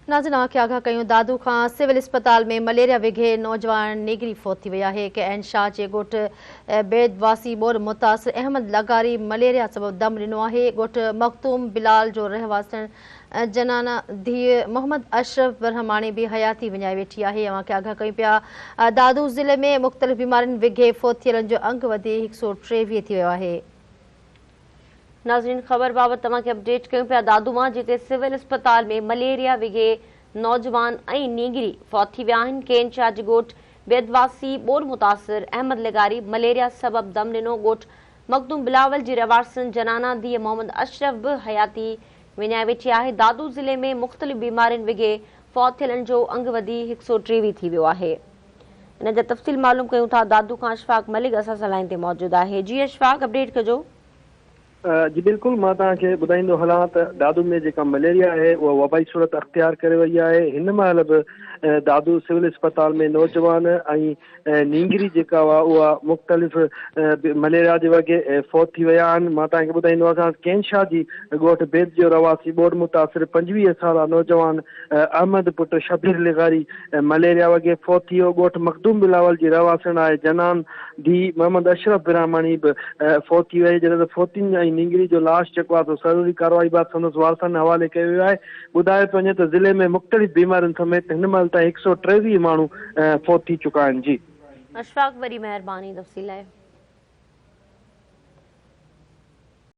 ناظرين اوهان کي آگاهه ڪيون دادو کان سول اسپتال ۾ مليريا وگهي نوجوان نيگري فوت ٿي وئي آهي ڪي اين شاهه جي ڳوٺ بيد واسي ٻوڏ متاثر احمد لغاري مليريا سبب دم ڏنو آهي ڳوٺ مخدوم بلال جو رهواسڻ جنانا ڌيء محمد اشرف برهماڻي به حياتي وڃائي ويٺي آهي اوهان کي آگاهه ڪيون پيا دادو ضلعي ۾ مختلف بيمارين وگهي فوت ٿيلن جو انگ وڌي 123 ٿي ويو آهي. ناظرين خبر بابت توهان کي اپڊيٽ ڪيون پيا دادو مان جتي سول اسپتال ۾ مليريا وگهي نوجوان ۽ نينگري فوت ٿي ويا آهن ڪين شاهه جي ڳوٺ بيد واسي ٻوڏ متاثر احمد لغاري مليريا سبب دم ڏنو ڳوٺ مخدوم بلاول جي رهواسين جنانا ڌيء محمد اشرف به حياتي وڃائي ويٺي آهي دادو ضلعي ۾ مختلف بيمارين وگهي فوت ٿيلن جو انگ وڌي 123 ٿي ويو آهي. ان جا تفصيل معلوم ڪيون ٿا دادو کان اشفاق ملڪ اسان سان لائين تي موجود آهي جي اشفاق اپڊيٽ ڪجو. جي بلڪل مان توهان کي ٻڌائيندو هلان ته دادو ۾ جيڪا مليريا آهي اها وبائي صورت اختيار ڪري وئي آهي هن مهل به دادو سول اسپتال ۾ نوجوان ۽ نينگري جيڪا هئا اها مختلف مليريا جي وگهي فوت ٿي ويا آهن مان توهان کي ٻڌائيندو هلان ڪين شاهه جي ڳوٺ بيد جو رهواسي ٻوڏ متاثر 25 سالا نوجوان احمد پٽ شبير لغاري مليريا وڳي فوت ٿي ويو. ڳوٺ مخدوم بلاول جي رهواسڻ آهي جنان ڌيء محمد اشرف براهماڻي به فوت ٿي وئي، جڏهن ته فوتين ۽ نينگري جو لاش جيڪو آهي سو ضروري ڪارروائي بعد سندس وارثن حوالي ڪيو ويو آهي. ٻڌايو پيو وڃي ته ضلعي ۾ مختلف بيمارين سميت هن مهل تائين 123 ماڻهو فوت ٿي چڪا آهن. جي. اشفاق وڏي مهرباني تفصيل لاء.